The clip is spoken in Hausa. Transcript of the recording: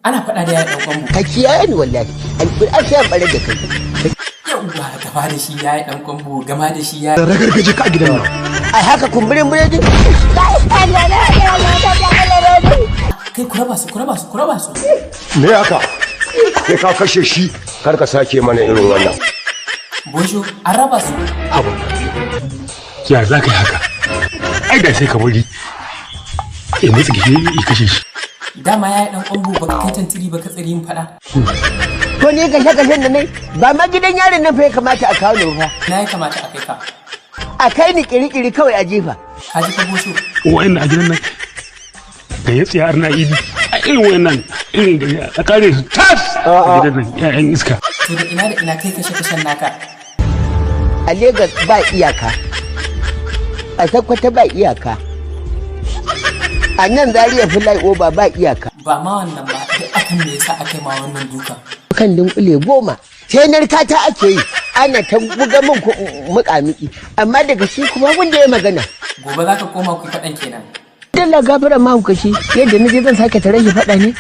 Ana faɗa da yaya ɗan kwambo. Ka kiyaye ni, wallahi alƙur'an sai an bare da kai. Yauwa, gaba da shi yaya ɗan kwambo, gama da shi yaya. Ragargaje ka a gidan nan. Ai haka kumburin buredi. Kai, ku raba su, ku raba su, ku raba su. Me haka? Sai ka kashe shi, kar ka sake mana irin wannan. Bosho, an raba su. Haba, ya za ka yi haka? Ai da sai ka bari ya mutsu ya kashe shi. Dama yaya ɗan kwambo, baka kai tantiri baka tsiri yin faɗa. To, ni kashe kashen da nai, ba ma gidan yarin nan fa ya kamata a kawo ni ba fa. Na ya kamata a kai ka? A kai ni kiri-kiri kawai a jefa. Ka ji fa, Bosho? Wa'annan a gidan nan da ya tsaya arna idi a irin wa'annan irin da a kare su tas a gidan nan, ya'yan iska. To, da ina da ina kai kashe kashen naka? A Legas ba iyaka, a Sokoto ba iyaka, a nan Zaria fly over ba iyaka. Ba ma wannan ba, duk akan me yasa aka yi ma wannan dukan? Kan dunkule 10 sai narka ta ake yi, ana ta buga min muƙamiki, amma daga shi kuma wanda ya magana. Gobe za ka koma ku yi faɗan kenan? Dalla gafara mahaukaci, yadda na je zan sake tare shi faɗa ne.